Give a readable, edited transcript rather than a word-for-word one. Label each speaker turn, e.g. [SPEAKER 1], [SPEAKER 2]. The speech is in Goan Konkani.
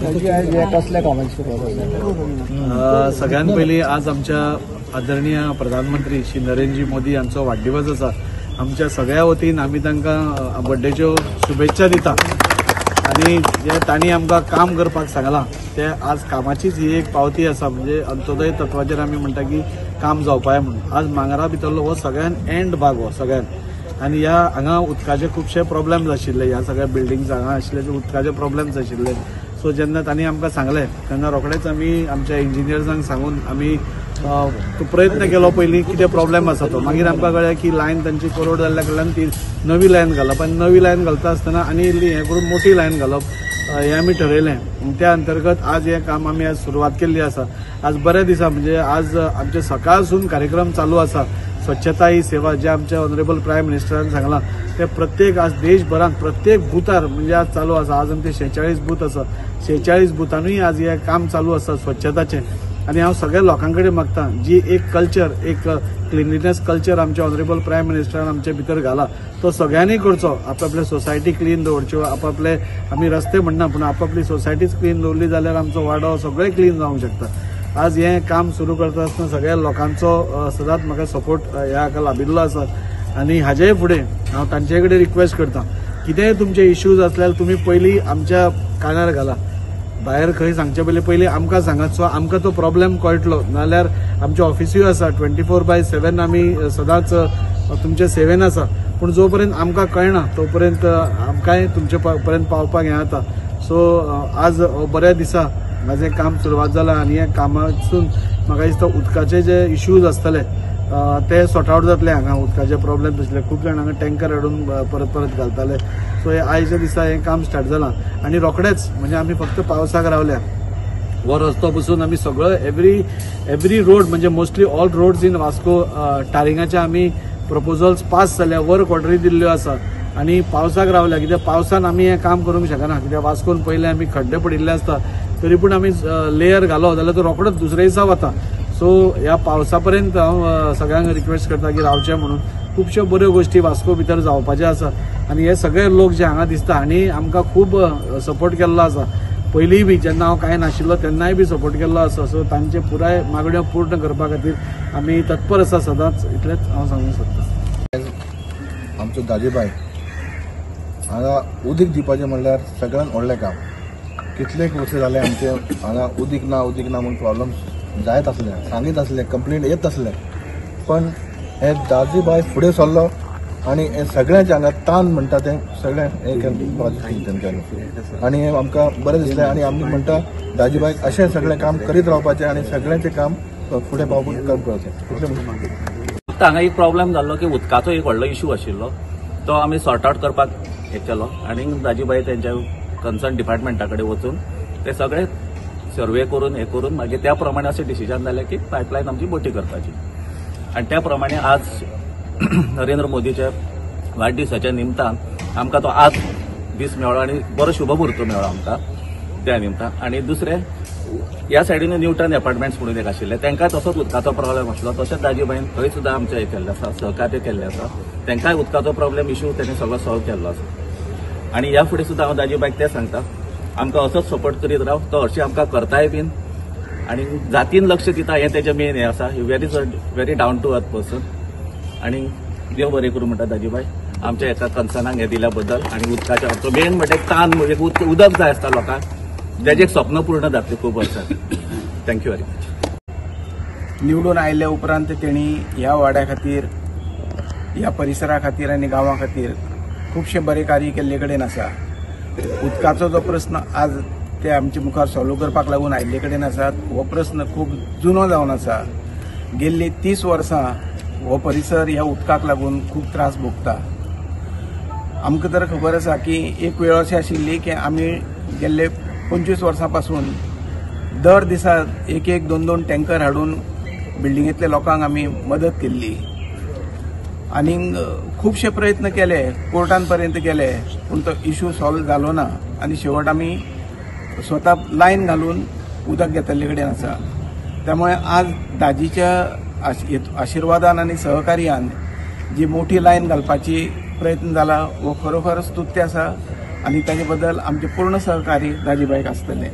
[SPEAKER 1] कसल्या कामाची सुरवात?
[SPEAKER 2] सगळ्यात पयलीं आज आमच्या आदरणीय प्रधानमंत्री श्री नरेंद्र मोदी यांचो वाडदिवस आसा. आमच्या सगळ्या वतीन आमी तांकां बड्डेच्यो शुभेच्छा दिता आनी जे तांणी आमकां काम करपाक सांगलां ते आज कामाचीच ही एक पावती आसा. म्हणजे अंत्योदय तत्वाचेर आमी म्हणटा की काम जावपाक म्हणून आज मांगरा भितरलो हो सगळ्यान एंड भाग हो सगळ्यान आनी ह्या हांगा उदकाचे खुबशे प्रॉब्लेम्स आशिल्ले, ह्या सगळ्या बिल्डिंग्स हांगा आशिल्ले उदकाचे प्रॉब्लेम्स आशिल्ले. सो जेन्ना तांणी आमकां सांगलें तेन्ना रोखडेच आमी आमच्या इंजिनियर्सांक सांगून आमी तो प्रयत्न केलो पयलीं कितें प्रॉब्लेम आसा तो. मागीर आमकां कळ्ळें की लायन तांची कोरोड जाल्ल्या कडल्यान ती नवी लायन घालप आनी नवी लायन घालता आसतना आनी इल्ली हें करून मोठी लायन घालप हें आमी ठरयलें. त्या अंतर्गत आज हें काम आमी आज सुरवात केल्ली आसा. आज बऱ्या दिसा म्हणजे आज आमचे सकाळसून कार्यक्रम चालू आसा. स्वच्छता ही सेवा जे आमच्या ऑनरेबल प्रायम मिनिस्टरान सांगलां ते प्रत्येक आज देशभरांत प्रत्येक बुथार म्हणजे आज चालू आसा. आज आमचे 46 बूथ आसा, 46 बुथानूय आज हें काम चालू आसा स्वच्छताचें. आनी हांव सगळ्या लोकां कडेन मागता जी एक कल्चर, एक क्लिनलीनेस कल्चर आमच्या ऑनरेबल प्रायम मिनिस्टरान आमचे भितर घाला तो सगळ्यांनी करचो. आपापले सोसायटी क्लीन दवरच्यो, आपापले आमी रस्ते म्हणना पूण आपापली सोसायटीच क्लीन दवरली जाल्यार आमचो वाडो सगळें क्लीन जावंक शकता. आज हें काम सुरू करता आसतना सगळ्या लोकांचो सदांच म्हाका सपोर्ट ह्या हाका लाभिल्लो आसा आनी हाजेय फुडें हांव तांचे कडेन रिक्वेस्ट करता कितेंय तुमचे इश्यूज आसल्यार तुमी पयलीं आमच्या कानार घाला, भायर खंय सांगचे पयलीं पयलीं आमकां सांगात. सो आमकां तो प्रॉब्लेम कळटलो. नाल्यार आमचे ऑफिसूय आसा 24/7 आमी सदांच तुमचे सेवेन आसा पूण जो पर्यंत आमकां कळना तो पर्यंत आमकांय तुमचे पर्यंत पावपाक हें जाता. सो आज बऱ्या दिसा म्हाजें काम सुरवात जालां आनी ह्या कामासून म्हाका दिसता उदकाचे जे इश्यूज आसतले ते सॉर्ट आवट जातले. हांगा उदकाचे प्रॉब्लेम आसले, खूब जाण हांगा टँकर हाडून परत परत घालताले. सो हे आयच्या दिसा हें काम स्टार्ट जालां आनी रोखडेच म्हणजे आमी फक्त पावसाक रावल्या हो रस्तो बसून आमी सगळो एवरी रोड म्हणजे mostly all roads in Vasco टारिंगाचे आमी प्रपोजल्स पास जाल्या, वर्क ऑर्डरी दिल्ल्यो आसा आनी पावसाक रावल्या कित्याक पावसान आमी हें काम करूंक शकना. कित्याक वास्कोन पयलें आमी खड्डे पडिल्ले आसता तरी पूण आमी लेयर घालो जाल्यार तो रोखडोच दुसरे दिसा वता. सो ह्या पावसा पर्यंत हांव सगळ्यांक रिक्वेस्ट करता की रावचें म्हणून. खुबश्यो बऱ्यो गोश्टी वास्को भितर जावपाच्यो आसा आनी हे सगळे लोक जे हांगा दिसता हांणी आमकां खूब सपोर्ट केल्लो आसा. पयलींय बी जेन्ना हांव कांय नाशिल्लो तेन्नाय बी सपोर्ट केल्लो आसा. सो तांचे पुराय मागण्यो पूर्ण करपा खातीर आमी तत्पर आसा सदांच, इतलेंच हांव सांगूंक सोदतां.
[SPEAKER 3] आमचो दाजीबाय हांगा उदीक दिवपाचें म्हणल्यार सगळ्यान व्हडलें काम. कितले वर्सां जाले आमचे हांगा उदीक ना उदीक ना म्हूण प्रॉब्लम जायत आसले, सांगीत आसले, कंप्लेंट येत आसले, पण हे दाजीबाय फुडें सरलो आनी हे सगळ्यांचे हांगा तान म्हणटा तें सगळें हें प्रोजेक्ट तेंच्यांनी आनी हें आमकां बरें दिसलें. आनी आमी म्हणटा दाजीबायक अशें सगळें काम करीत रावपाचें आनी सगळ्यांचें काम फुडें पावपाक काम करचें.
[SPEAKER 4] फक्त हांगा एक प्रॉब्लेम जाल्लो की उदकाचो एक व्हडलो इशू आशिल्लो तो आमी सॉर्ट आवट करपाक हें केलो आनी दाजीबाय तेंच्या कन्सर्न डिपार्टमेंटा कडेन वचून ते सगळे सर्वे करून हे करून मागीर त्या प्रमाणे अशें डिसिजन जालें की पायपलायन आमची मोठी करपाची. आनी त्या प्रमाणे आज नरेंद्र मोदीच्या वाडदिसाच्या निमतान आमकां तो आज दीस मेळ्ळो आनी बरो शुभमुहूर्त मेळ्ळो आमकां त्या निमतान. आनी दुसरें ह्या सायडीन न्यूटन एपार्टमेंट्स म्हणून एक आशिल्लें तांकां तसोच उदकाचो प्रॉब्लेम आसलो, तशेंच दाजीबायन थंय सुद्दां आमचें हें केल्लें आसा, सहकार्य केल्लें आसा, तांकांय उदकाचो प्रॉब्लेम इशू तेणी सगळो सॉल्व केल्लो आसा. आनी ह्या फुडें सुद्दां हांव दाजीबायक तें सांगता आमकां असोच सपोर्ट करीत राव, तो हरशीं आमकां करताय बीन आनी जातीन लक्ष दिता हें तेजें मेन हें आसा. He very very down to earth person आनी देव बरें करूं म्हणटा दाजीबाय आमच्या एका कन्सर्नाक हें दिल्या बद्दल. आनी उदकाचें आमचो मेन म्हणजे तान म्हणजे उदक जाय आसता लोकांक, तेजें एक स्वप्न पूर्ण जातलें खूब वर्सां. Thank you very much.
[SPEAKER 5] निवडून आयल्या उपरांत तेणी ह्या वाड्या खातीर, ह्या परिसरा खातीर आनी गांवा खातीर खुबशें बरें कार्य केल्ले कडेन आसा. उदकाचो जो प्रस्न आज ते आमचे मुखार सॉल्व करपाक लागून आयिल्ले कडेन आसात, हो प्रस्न खूब जुनो जावन आसा. गेल्ली 30 वर्सां हो परिसर ह्या उदकाक लागून खूब त्रास भोगता. आमकां तर खबर आसा की एक वेळ अशी आशिल्ली की आमी गेल्ले 25 वर्सां पासून दर दिसा एक एक दोन दोन टँकर हाडून बिल्डिंगेंतल्या लोकांक आमी मदत केल्ली आनी खुबशे प्रयत्न केले, कोर्टान पर्यंत गेले, पूण तो इशू सॉल्व जालो ना आनी शेवट आमी स्वता लायन घालून उदक घेतल्ले कडेन आसा. त्यामुळे आज दाजीच्या आशिर्वादान आनी सहकार्यान जी मोठी लायन घालपाची प्रयत्न जाला हो खरोखर स्तुत्य आसा आनी ताजे बद्दल आमचे पूर्ण सहकार्य दाजीबायक आसतलें.